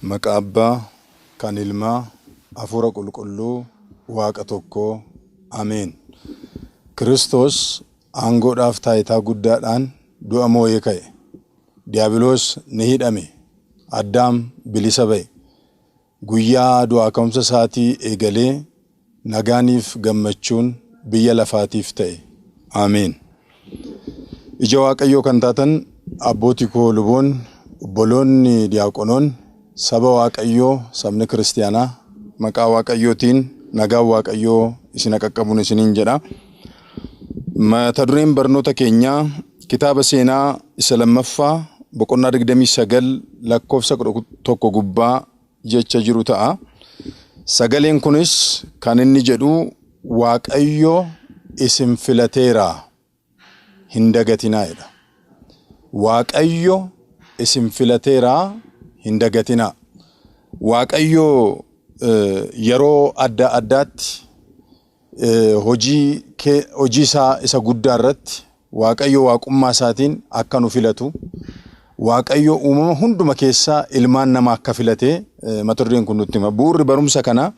Maqaa Abbaa kan Ilmaa Hafuura Qulqulluu Waaqa tokkoo Ameen. Kiristoos aangoodhaaf taayitaa guddaadhaan du'a moo'ee ka'e. Diiyaabiloos ni hidhame. Addaam bilisa ba'e. Guyyaa du'aa ka'umsa isaatii eegalee nagaaniif gammachuun biyya lafaatiif ta'e. Ameen. Ija Waaqayyoo kan taatan abbootii koo luboonni, obboloonni diyaaqonoonni, saba Waaqayyoo, sabni kiristaanaa maqaa Waaqayyootiin nagaan Waaqayyoo isin qaqqabuun isiniin jedha. Mata dureen barnoota keenyaa kitaaba seenaa isa lammaffaa boqonnaa 29 lakkoofsa 11 gubbaa jecha jiru ta'a. Sagaleen kunis kan inni jedhu Waaqayyo isin filateera hin dagatinaa jedha. Waaqayyo isin filateera hin dagatinaa. Waaqayyo yeroo adda addaatti hojii isaa isa guddaa irratti Waaqayyo waaqummaa isaatiin akka nu filatu, Waaqayyo uumama hunduma keessaa ilmaan namaa akka filatee mata dureen kun nutti hima. Bu'uurri barumsa kanaa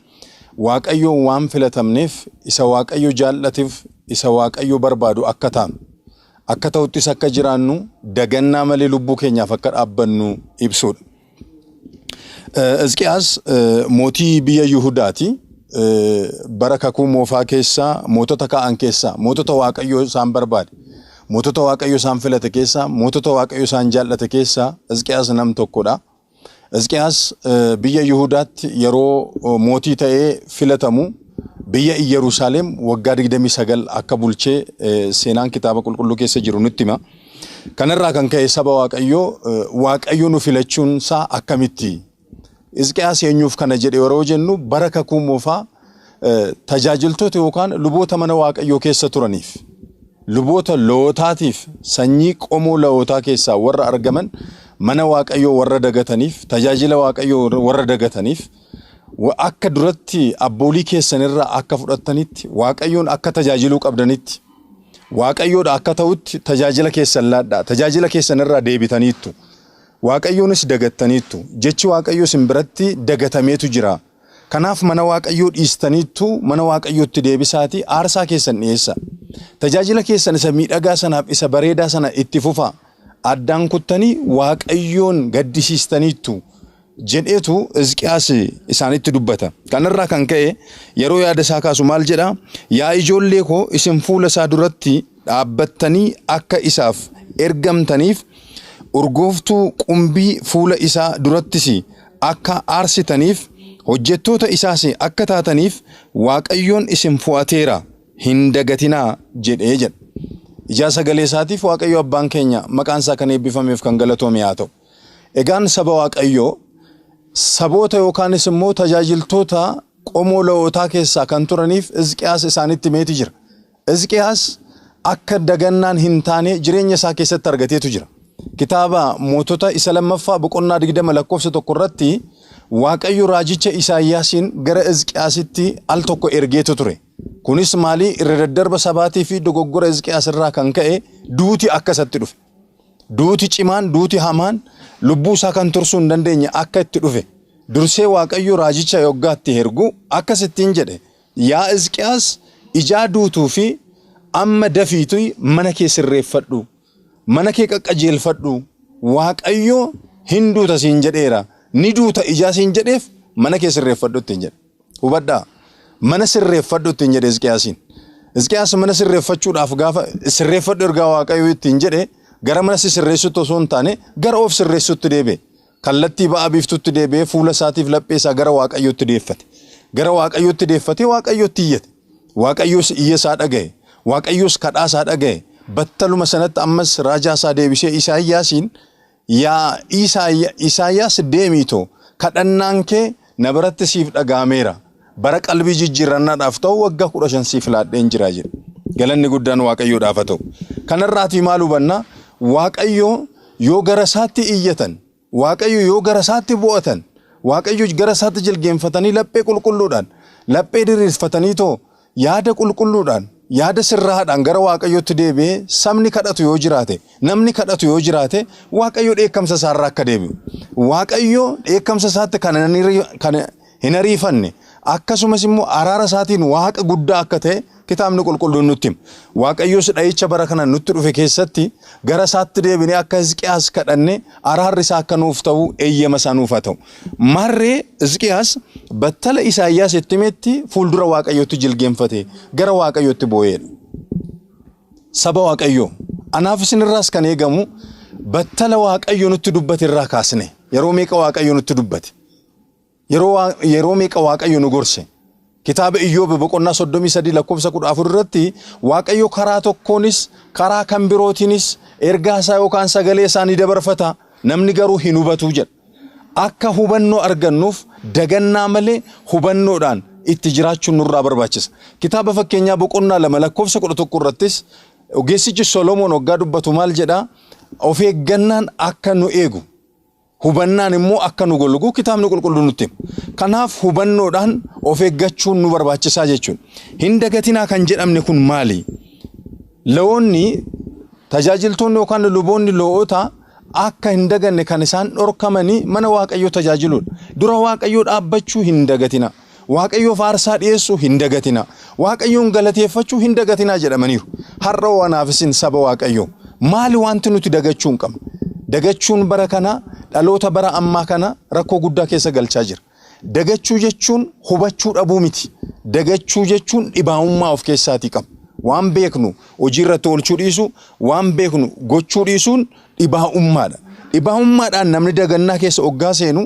Waaqayyo waan filatamneef isa Waaqayyo jaallateef isa Waaqayyo barbaadu akka taanu, akka ta'uttis akka jiraannu dagannaa malee lubbuu keenyaaf akka dhaabbannu ibsuudha. Hisqiyaas mootii biyya Yihudaati. Bara kakuu moofaa keessaa mootota ka'an keessaa mootota Waaqayyo isaan barbaade, mootota Waaqayyo isaan filate keessaa, mootota Waaqayyo isaan jaallate keessaa Hisqiyaas nam tokkodha. Hisqiyaas biyya Yihudaatti yeroo mootii ta'ee filatamu biyya Iyyerusaalem waggaa 29 akka bulchee seenaan kitaaba qulqulluu keessa jiru nutti hima. Kanarraa kan ka'e saba Waaqayyoo, Waaqayyo nu filachuun isaa akkamitti? Hisqiyaas eenyuuf kana jedhe yeroo jennu bara kakuu moofaa tajaajiltoota yookaan luboota mana Waaqayyoo keessa turaniif, luboota lootaatiif, sanyii qomoo lootaa keessaa warra argaman mana Waaqayyoo warra dagataniif, tajaajila Waaqayyoo warra dagataniif, akka duratti abboolii keessanirraa akka fudhattanitti Waaqayyoon akka tajaajiluu qabdanitti, Waaqayyoodha akka ta'utti tajaajila keessan laadhaa, tajaajila keessanirraa deebitaniittu, Waaqayyoonis dagattaniittu, jechi Waaqayyoo isin biratti dagatameetu jira. Kanaaf mana Waaqayyoo dhiistaniittu, mana Waaqayyootti deebisaatii aarsaa keessan dhiyeessa. Tajaajila keessan isa miidhagaa sanaaf isa bareedaa sana itti fufaa. Addaan kuttanii Waaqayyoon gaddisiistaniittu jedheetu Hisqiyaas isaanitti dubbata. Kanarraa kan ka'e yeroo yaada isaa kaasu maal jedhaa? Yaa ijoollee koo, isin fuula isaa duratti dhaabbattanii akka isaaf ergamtaniif, urgooftuu qumbii fuula isaa durattis akka aarsitaniif, hojjettoota isaas akka taataniif Waaqayyoon isin fo'ateera hin dagatinaa jedhee jedha. Ijaa sagalee isaatiif Waaqayyo abbaan keenya maqaan isaa kan eebbifameef kan galatoome haa ta'u. Egaan saba Waaqayyoo, saboota yookaanis immoo tajaajiltoota qomoo lootaa keessaa kan turaniif Hisqiyaas isaanitti himeeti jira. Hisqiyaas akka dagannaan hin taane jireenya isaa keessatti argateetu jira. Kitaaba mootota isa lammaffaa boqonnaa 20 lakkoofsa 1 irratti Waaqayyo raajicha Isaayyaasiin gara Hisqiyaasitti al tokko ergeetu ture. Kunis maalii? Irra daddarba sabaatii fi dogoggora Hisqiyaas irraa kan ka'e duuti akka isatti dhufe. Duuti cimaan, duuti hamaan lubbuu isaa kan tursuu hin dandeenye akka itti dhufe. Dursee Waaqayyo raajicha yoggaatti ergu akkasittiin jedhe: Yaa Hisqiyaas, ijaa duutuu fi amma dafiitu mana kee sirreeffadhu. Mana kee qaqqajeelfadhu. Waaqayyo hin duuta siin jedheera. Ni duuta ijaa siin jedheef mana kee sirreeffadhu ittiin jedhe. Hubadhaa. Mana sirreeffadhu ittiin jedhe Hisqiyaasiin. Hisqiyaas mana sirreeffachuudhaaf gaafa sirreeffadhu ergaa Waaqayyo ittiin jedhe gara mana sirreessutti osoo hin taane gara of sirreessutti deebi'e. Kallattii ba'a biiftutti deebi'ee fuula isaatiif laphee isaa gara Waaqayyootti deeffate. Gara Waaqayyootti deeffatee Waaqayyootti iyyate. Waaqayyos iyya isaa dhaga'e. Waaqayyos kadhaa isaa dhaga'e. Battaluma sanatti ammas raajaa isaa deebisee Isaayyaasiin, yaa Isaayyaas deemiitoo kadhannaan kee na biratti siif dhaga'ameera. Bara qalbii jijjiirrannaadhaaf ta'u waggaa 15 siif laadheen jira jedhe. Galanni guddaan Waaqayyoodhaaf haa ta'u. Kanarraatii maal hubanna? Waaqayyo yoo gara isaatti iyyatan, Waaqayyo yoo gara isaatti bu'atan, Waaqayyo gara isaatti jilgeenfatanii laphee qulqulluudhaan, laphee diriirfatanii too yaada qulqulluudhaan yaada sirraadhaan gara Waaqayyootti deebi'ee sabni kadhatu yoo jiraate, namni kadhatu yoo jiraate, Waaqayyo dheekkamsa isaarraa akka deebi'u. Waaqayyo dheekkamsa isaatti kan hin ariifanne, akkasumas immoo araara isaatiin Waaqa guddaa akka ta'e kitaabni qulqulluun nutti hima. Waaqayyos dha'icha bara kana nutti dhufe keessatti gara isaatti deebinee akka Hisqiyaas kadhanne araarri isaa akka nuuf ta'u eeyyama isaa nuuf haa ta'u. Marree Hisqiyaas battala Isaayyaas itti himetti fuuldura Waaqayyootti jilgeenfate, gara Waaqayyootti boo'eedha. Saba Waaqayyoo, anaaf isinirraas kan eegamu battala Waaqayyo nutti dubbate irraa kaasne. Yeroo meeqa Waaqayyo nutti dubbate? Yeroo meeqa Waaqayyo nu gorse? Kitaaba Iyyoob boqonnaa 33 lakkoofsa 14 irratti Waaqayyo karaa tokkoonis karaa kan birootiinis ergaa isaa yookaan sagalee isaa ni dabarfata, namni garuu hin hubatu jedha. Akka hubannoo argannuuf dagannaa malee hubannoodhaan itti jiraachuun nurraa barbaachisa. Kitaaba fakkeenyaa boqonnaa 2 lakkoofsa 11 irrattis ogeessichi Solomoon hoggaa dubbatu maal jedha? Of eeggannaan akka nu eegu, hubannaan immoo akka nu golgu kitaabni qulqulluun nutti hima. Kanaaf hubannoodhaan of eeggachuun nu barbaachisaa jechuudha. Hin dagatinaa kan jedhamne kun maali? Lo'oonni tajaajiltoonni yookaan luboonni lo'oota akka hin daganne kan isaan dhorkamanii mana Waaqayyoo tajaajiluudha. Dura Waaqayyoo dhaabbachuu hin dagatina. Waaqayyoof aarsaa dhiyeessuu hin dagatina. Waaqayyoon galateeffachuu hin dagatinaa jedhamaniiru. Har'a anaaf isin saba Waaqayyoo maali wanti nuti dagachuu hin qabne? Dagachuun bara kana dhaloota bara ammaa kana rakkoo guddaa keessa galchaa jira. Dagachuu jechuun hubachuu dhabuu miti. Dagachuu jechuun dhibaa'ummaa of keessaatii qaba. Waan beeknu hojii irratti oolchuu dhiisu, waan beeknu gochuu dhiisuun dhibaa'ummaadha. Dhibaa'ummaadhaan namni dagannaa keessa oggaa seenu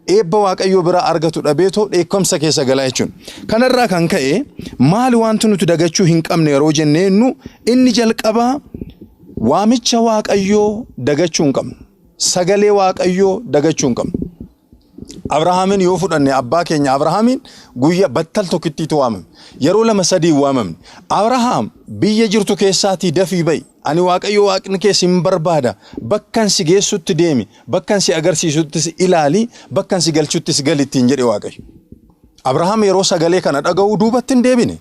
eebba Waaqayyoo biraa argatu dhabeetoo dheekkamsa keessa galaa jechuudha. Kanarraa kan ka'e maali wanti nuti dagachuu hin qabne yeroo jenneennu, inni jalqabaa waamicha Waaqayyoo dagachuu hin qabnu. Sagalee Waaqayyoo dagachuu hin qabnu. Abrahaamin yoo fudhanne, abbaa keenya Abrahaamin guyyaa battal tokkittiitu waamame. Yeroo lama sadii waamamne. Abrahaam, biyya jirtu keessaatii dafii ba'i. Ani Waaqayyo Waaqni kee sin barbaada. Bakkan si geessutti deemi. Bakkan si agarsiisuttis ilaali. Bakkan si galchuttis gali ittiin jedhe Waaqayyo. Abrahaam yeroo sagalee kana dhaga'u duubatti hin deebine.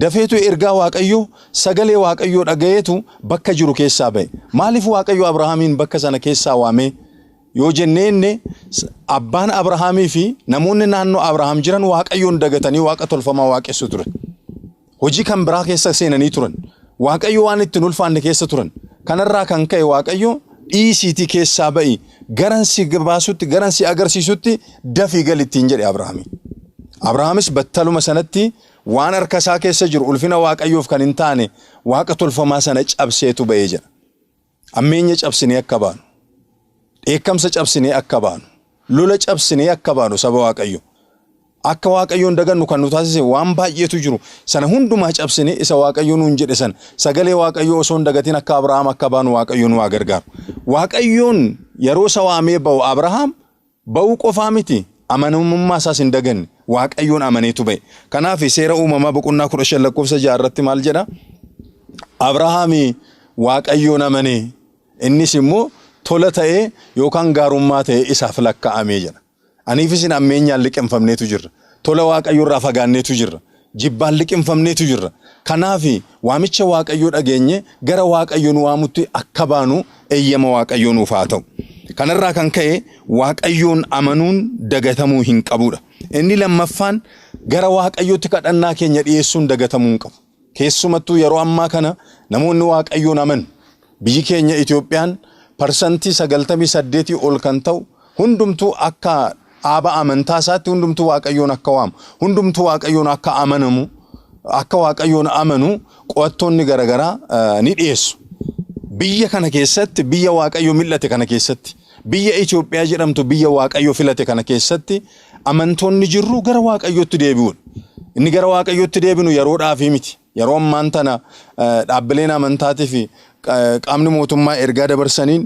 Dafeetu ergaa Waaqayyoo, sagalee Waaqayyoo dhaga'eetu bakka jiru keessaa ba'e. Maaliif Waaqayyo Abrahaamiin bakka sana keessaa waamee? Yoo jenneenne, abbaan Abrahaamii fi namoonni naannoo Abrahaam jiran Waaqayyoon dagatanii waaqa tolfamaa waaqessu ture. Hojii kan biraa keessa seenanii turan. Waaqayyo waan ittiin ulfaanne keessa turan. Kanarraa kan ka'e Waaqayyo dhiisiitii keessaa ba'i, garan si baasutti, garan si agarsiisutti dafii gali ittiin jedhe Abrahaami. Abrahaamis battaluma sanatti waan harka isaa keessa jiru ulfina Waaqayyoof kan hin taane waaqa tolfamaa sana cabseetu ba'ee jedha. Ammeenya cabsinee akka baanu, dheekkamsa cabsinee akka baanu, lola cabsinee akka baanu saba Waaqayyo. Akka Waaqayyoon dagannu kan nu taasise waan baay'eetu jiru. Sana hundumaa cabsinee isa Waaqayyo nuun jedhe sana, sagalee Waaqayyoo osoo hin dagatin akka Abrahaam akka baanu Waaqayyo nu haa gargaaru. Waaqayyoon yeroo isa waamee ba'u Abrahaam ba'uu qofaa miti, amanamummaa isaas hin daganne. Waaqayyoon amaneetu ba'e. Kanaaf seera uumamaa boqonnaa 15 lakkoofsa 6 irratti maal jedha? Abrahaami Waaqayyoon amanee, innis immoo tola ta'ee yookaan gaarummaa ta'ee isaaf lakkaa'amee jedha. Aniif isin ammeenyaan liqimfamneetu jirra. Tola Waaqayyoo irraa fagaanneetu jirra. Jibbaan liqimfamneetu jirra. Kanaaf waamicha Waaqayyoo dhageenye gara Waaqayyo nu waamutti akka baanu eeyyama Waaqayyoo nuuf haa ta'u. Kanarraa kan ka'e Waaqayyoon amanuun dagatamuu hin qabudha. Inni lammaffaan gara Waaqayyootti kadhannaa keenya dhiyeessuun dagatamuu hin qabu. Keessumattuu yeroo ammaa kana namoonni Waaqayyoon amanu, biyyi keenya Itoophiyaan 98% ol kan ta'u hundumtuu akka dhaaba amantaa isaatti hundumtuu Waaqayyoon akka waamu, hundumtuu Waaqayyoon akka amanamu, akka Waaqayyoon amanu qo'attoonni garaagaraa ni dhiyeessu. Biyya kana keessatti, biyya Waaqayyo mil'ate kana keessatti, biyya Itoophiyaa jedhamtu biyya Waaqayyo filate kana keessatti amantoonni jirru gara Waaqayyootti deebi'uudha. Inni gara Waaqayyootti deebinu yeroodhaafii miti. Yeroo ammaan tana dhaabbileen amantaatii fi qaamni mootummaa ergaa dabarsaniin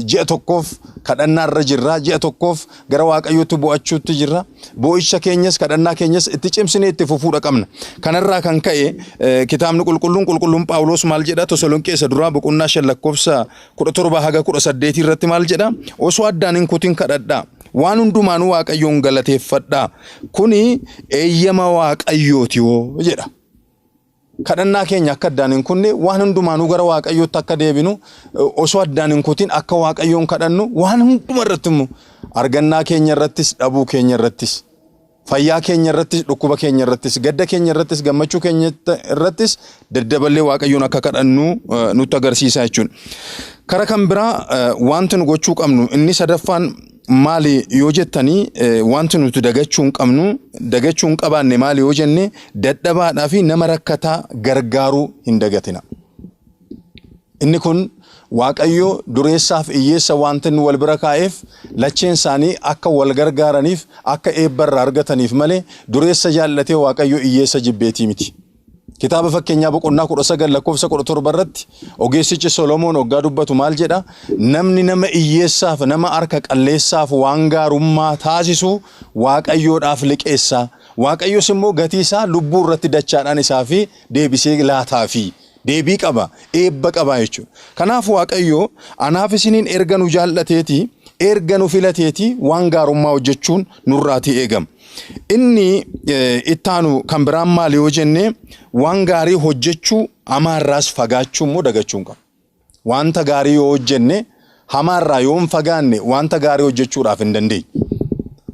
ji'a tokkoof kadhannaa irra jirra. Ji'a tokkoof gara Waaqayyootti bo'achuutti jirra. Boo'icha keenyas kadhannaa keenyas itti cimsinee itti fufuudha qabna. Kanarraa kan ka'e kitaabni qulqulluun qulqulluun Phaawulos maal jedha? Tosolonqee isa duraa boqonnaa 5 lakkoofsa 17 haga 18 irratti maal jedha? Osoo addaan hin kutin kadhadhaa. Waan hundumaanuu Waaqayyoon galateeffadhaa. Kuni eeyyama Waaqayyooti hoo jedha. Kadhannaa keenya akka addaan hin kunne, waan hundumaanuu gara Waaqayyootti akka deebinu, osoo addaan hin kutin akka Waaqayyoon kadhannu, waan hunduma irratti immoo, argannaa keenya irrattis, dhabuu keenya irrattis, fayyaa keenya irrattis, dhukkuba keenya irrattis, gadda keenya irrattis, gammachuu keenya irrattis daddaballee Waaqayyoon akka kadhannu nutti agarsiisa jechuudha. Kara kan biraa wanti nu gochuu qabnu inni sadaffaan maali yoo jettanii, wanti nuti dagachuu hin qabnu, dagachuu hin qabaanne maali yoo jenne, dadhabaadhaa fi nama rakkataa gargaaruu hin dagatina. Inni kun Waaqayyo dureessaaf hiyyeessa wanta inni wal bira kaa'eef lacheen isaanii akka wal gargaaraniif, akka eebba irraa argataniif malee dureessa jaallatee Waaqayyo hiyyeessa jibbeetii miti. Kitaaba Fakkeenyaa boqonnaa 19 lakkoofsa 17 irratti ogeessichi Solomoon hoggaa dubbatu maal jedha? Namni nama hiyyeessaaf, nama harka qalleessaaf waan gaarummaa taasisu Waaqayyoodhaaf liqeessa. Waaqayyos immoo gatii isaa lubbuu irratti dachaadhaan isaa fi deebisee laataafi. Deebii qaba, eebba qaba jechuudha. Kanaaf Waaqayyo anaaf isiniin erga nu jaallateeti, erga nu filateeti, waan gaarummaa hojjechuun nurraatii eegama. Inni ittaanu kan biraan maali yoo jenne, waan gaarii hojjechuu, hamaarraas fagaachuu immoo dagachuu hin qabu. Wanta gaarii yoo hojjenne, hamaarraa yoo hin fagaanne, wanta gaarii hojjechuudhaaf hin dandeenye.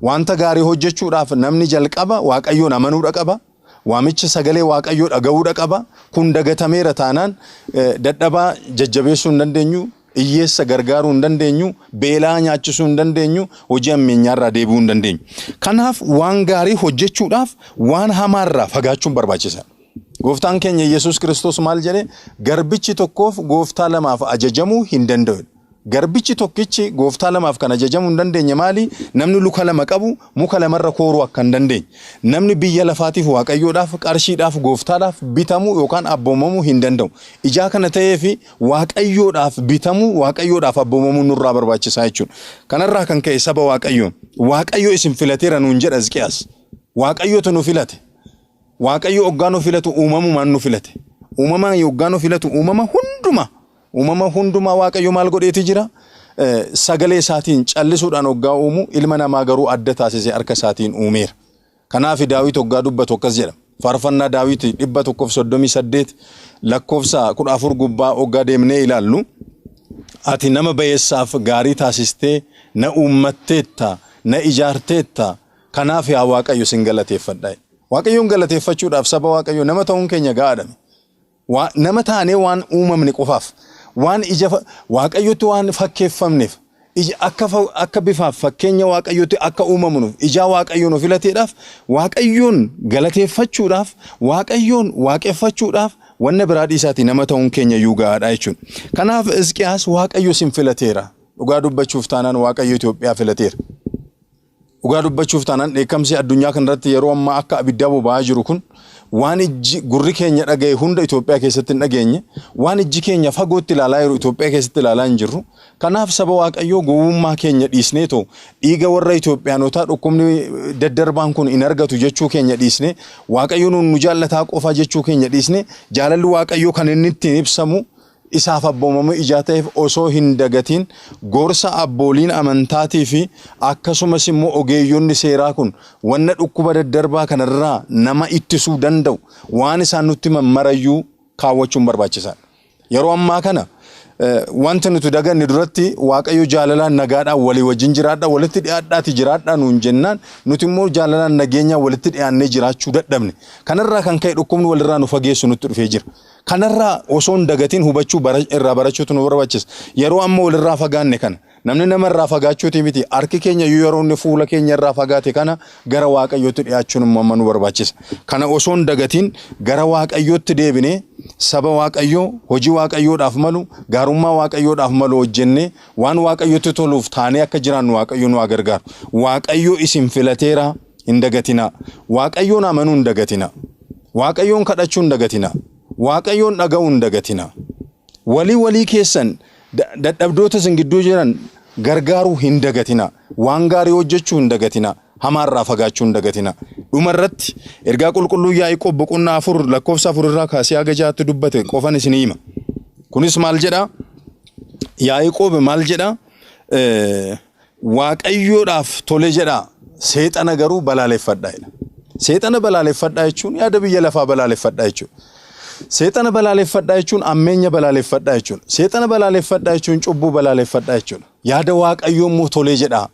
Wanta gaarii hojjechuudhaaf namni jalqaba Waaqayyoon amanuudha qaba. Waamicha sagalee Waaqayyoo dhaga'uudha qaba. Kun dagatameera taanaan dadhabaa jajjabeessuu hin dandeenyu, hiyyeessa gargaaruu hin dandeenyu, beelaa nyaachisuu hin dandeenyu, hojii ammeenyaarraa deebi'uu hin dandeenyu. Kanaaf waan gaarii hojjechuudhaaf waan hamaarraa fagaachuun barbaachisaadha. Gooftaan keenya Yesuus Kiristoos maal jedhe? Garbichi tokkoof gooftaa lamaaf ajajamuu hin danda'u. Garbichi tokkichi gooftaa lamaaf kan ajajamuu hin dandeenye maali? Namni luka lama qabu muka lamarra kooruu akka hin dandeenye. Namni biyya lafaatiif, Waaqayyoodhaaf, qarshiidhaaf, gooftaadhaaf bitamuu yookaan abboomamuu hin danda'u. Ijaa kana ta'eefi Waaqayyoodhaaf bitamuu, Waaqayyoodhaaf abboomamuu nurraa barbaachisaa jechuudha. Kanarraa kan ka'e saba Waaqayyoo, Waaqayyo isin filateera nuun jedha Hisqiyaas. Waaqayyotu nu filate. Waaqayyo hoggaa nu filatu uumamumaan nu filate. Uumamaan hoggaa nu filatu uumama hundumaa. Uumama hundumaa Waaqayyo maal godheeti jira? Sagalee isaatiin callisuudhaan hoggaa uumu, ilma namaa garuu adda taasisee harka isaatiin uumeera. Kanaaf Daawit hoggaa dubbatu akkas jedha. Faarfannaa Daawit 138 lakkoofsa 14 gubbaa hoggaa deemnee ilaallu. Ati nama bayeessaaf gaarii taasistee na uummatteetta, na ijaarteetta. Kanaaf yaa Waaqayyo sin galateeffadha. Waaqayyoon galateeffachuudhaaf, saba Waaqayyo, nama ta'uun keenya gahaadha. Nama taanee waan uumamne qofaaf, waan ija Waaqayyotti waan fakkeeffamneef, ija akka bifaaf fakkeenya Waaqayyotti akka uumamnuuf ijaa Waaqayyo nu filateedhaaf, Waaqayyoon galateeffachuudhaaf, Waaqayyoon waaqeffachuudhaaf wanna biraa dhiisaati nama ta'uun keenya iyyuu gahaadha jechuudha. Kanaaf Hisqiyaas Waaqayyo sin filateera. Dhugaa dubbachuuf taanaan Waaqayyo Itoophiyaa filateera. Dhugaa dubbachuuf taanaan dheekkamsi addunyaa kanarratti yeroo ammaa akka abiddaa boba'aa jiru kun, waan ijji gurri keenya dhaga'e hunda Itoophiyaa keessatti hin dhageenye, waan ijji keenya fagootti ilaalaa jiru Itoophiyaa keessatti ilaalaa hin jirru. Kanaaf saba Waaqayyoo, gowwummaa keenya dhiisnee too dhiiga warra Itoophiyaanotaa dhukkubni daddarbaan kun hin argatu jechuu keenya dhiisne, Waaqayyo nuun nu jaallataa qofa jechuu keenya dhiisne, jaalalli Waaqayyoo kan inni ittiin ibsamu isaaf abboomamuu ijaa ta'eef osoo hin dagatiin, gorsa abbooliin amantaatii fi akkasumas immoo ogeeyyonni seeraa kun wanna dhukkuba daddarbaa kanarraa nama ittisuu danda'u waan isaan nutti himan marayyuu kaawwachuun barbaachisaadha. Yeroo ammaa kana wanti nuti daganne, duratti Waaqayyo jaalalaan, nagaadhaan walii wajjin jiraadha, walitti dhiyaadhaati jiraadhaa nuun jennaan, nuti immoo jaalalaan, nageenyaan walitti dhiyaannee jiraachuu dadhabne. Kanarraa kan ka'e dhukkubni walirraa nu fageessu nutti dhufee jira. Kanarraa osoo hin dagatiin hubachuu irraa barachuutu nu barbaachisa. Yeroo amma walirraa fagaanne kana, namni namarraa fagaachuuti miti, harki keenya iyyuu yeroo inni fuula keenya irraa fagaate kana gara Waaqayyootti dhiyaachuun immoo amma nu barbaachisa. Kana osoo hin dagatiin gara Waaqayyootti deebinee, saba Waaqayyoo, hojii Waaqayyoodhaaf malu, gaarummaa Waaqayyoodhaaf malu hojjennee waan Waaqayyotti toluuf taanee akka jiraannu Waaqayyo nu haa gargaaru. Waaqayyo isin filateera hin dagatinaa. Waaqayyoon amanuu hin dagatinaa. Waaqayyoon kadhachuu hin dagatinaa. Waaqayyoon dhaga'uu hin dagatinaa. Walii walii keessan, dadhabdoota isin gidduu jiran gargaaruu hin dagatinaa. Waan gaarii hojjechuu hin dagatinaa. Hamaarraa fagaachuu hin dagatinaa. Dhuma irratti ergaa qulqulluu Yaaqoob boqonnaa 4 lakkoofsa 4 irraa kaasee haga 6tti dubbate qofan isinii hima. Kunis maal jedhaa? Yaaqoob maal jedhaa? Waaqayyoodhaaf tole jedhaa, seexana garuu balaaleffadhaa jedha. Seexana balaaleffadhaa jechuun yaada biyya lafaa balaaleffadhaa jechuudha. Seexana balaaleffadhaa jechuun ammeenya balaaleffadhaa jechuudha. Seexana balaaleffadhaa jechuun cubbuu balaaleffadhaa jechuudha. Yaada Waaqayyoo immoo tolee jedhaa.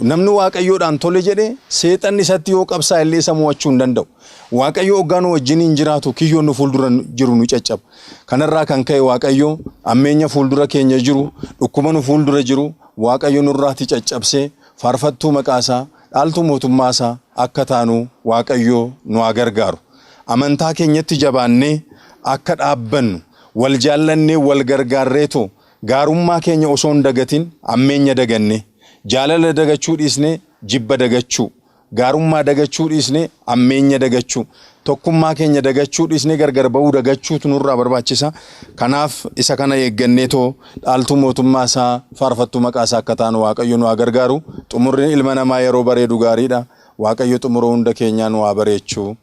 Namni Waaqayyoodhaan tole jedhee seexanni isatti yoo qabsaa illee isa mo'achuu hin danda'u. Waaqayyo hoggaa nu wajjiniin jiraatu kiyyoon nu fuuldura jiru nu caccaba. Kanarraa kan ka'e Waaqayyo ammeenya fuuldura keenya jiru, dhukkuba nu fuuldura jiru Waaqayyo nurraati caccabsee faarfattuu maqaasaa, dhaaltuu mootummaasaa akka taanu Waaqayyo nu haa gargaaru. Amantaa keenyatti jabaannee akka dhaabbannu, wal jaallannee wal gargaarreetoo gaarummaa keenya osoo hin dagatin ammeenya dagannee, jaalala dagachuu dhiisnee jibba dagachuu, gaarummaa dagachuu dhiisnee ammeenya dagachuu, tokkummaa keenya dagachuu dhiisnee gargar ba'uu dagachuutu nurraa barbaachisa. Kanaaf isa kana eegganneetoo dhaaltuu mootummaa isaa faarfattuu maqaa isaa akka taanu Waaqayyo nu haa gargaaru. Xumurri ilma namaa yeroo bareedu gaariidha. Waaqayyo xumura hunda keenyaa nu haa bareechuu.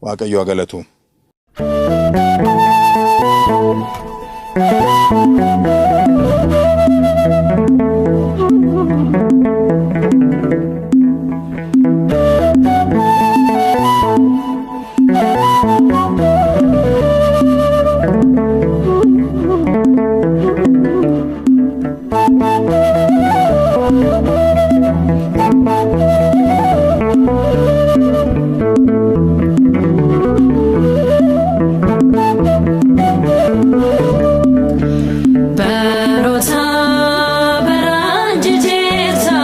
Waaqayyo haa galatu. Baroota baraan jijjiirta,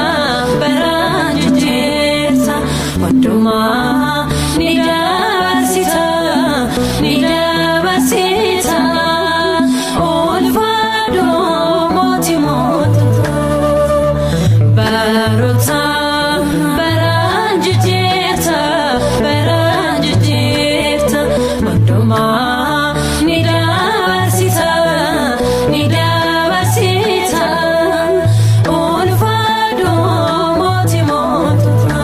baraan jijjiirta, hundumaa ni dabarsita, ni dabarsita, ulfaadhu mootii mootota. Baroota baraan jijjiirta, baraan jijjiirta, hundumaa ni dabarsita, ni dabarsita, ulfaadhu mootii mootota.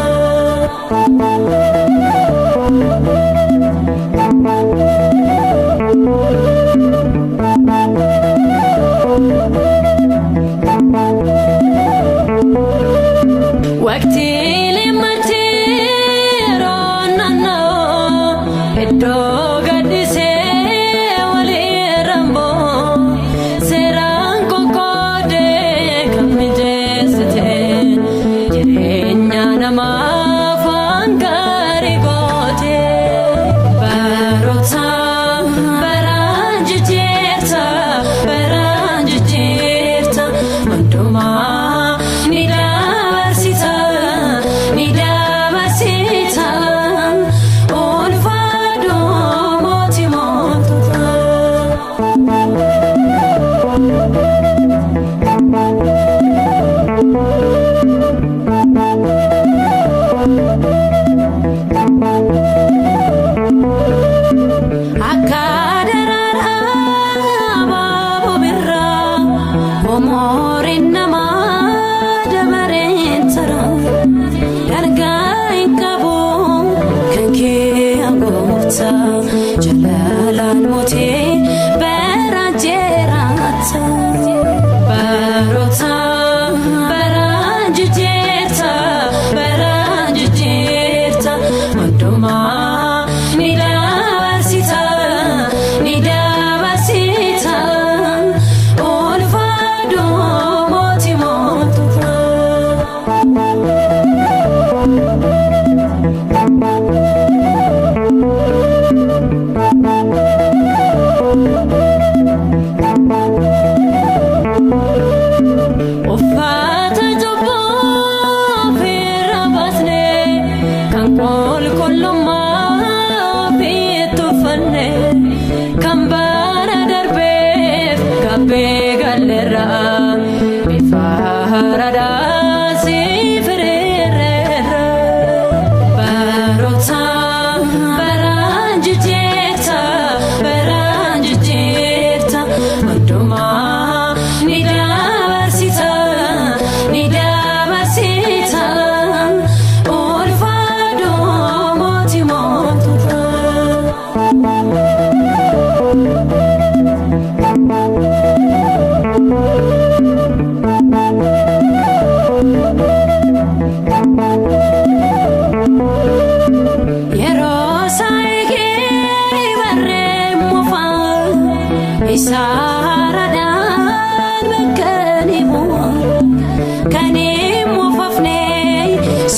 Waqtiilee marti yeroo naannoo iddoo gaddisee walii ramboo seeraan qoqqoodee kan mijeessite jireenya namaaf waan gaarii goote. Baroota baraan jijjiirta, baraan jijjiirta, hundumaa ni dabarsita, ni dabarsita, ulfaadhu mootii mootota. Akka daraaraa abaaboo birraa umuriin namaa dabareen tara dargaa hin qabu kan kee gooftaa jaalalaan mootii bara jiraata. Baroota baraan jijjiirta, baraan jijjiirta, hundumaa ni dabarsita, ni dabarsita, ulfaadhu mootii mootota.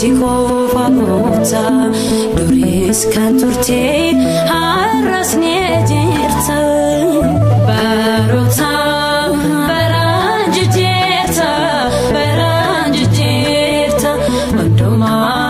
Si qofa gooftaa, duris kan turte har'as ni jirta. Baroota baraan jijjiirta, baraan jijjiirta hundumaa.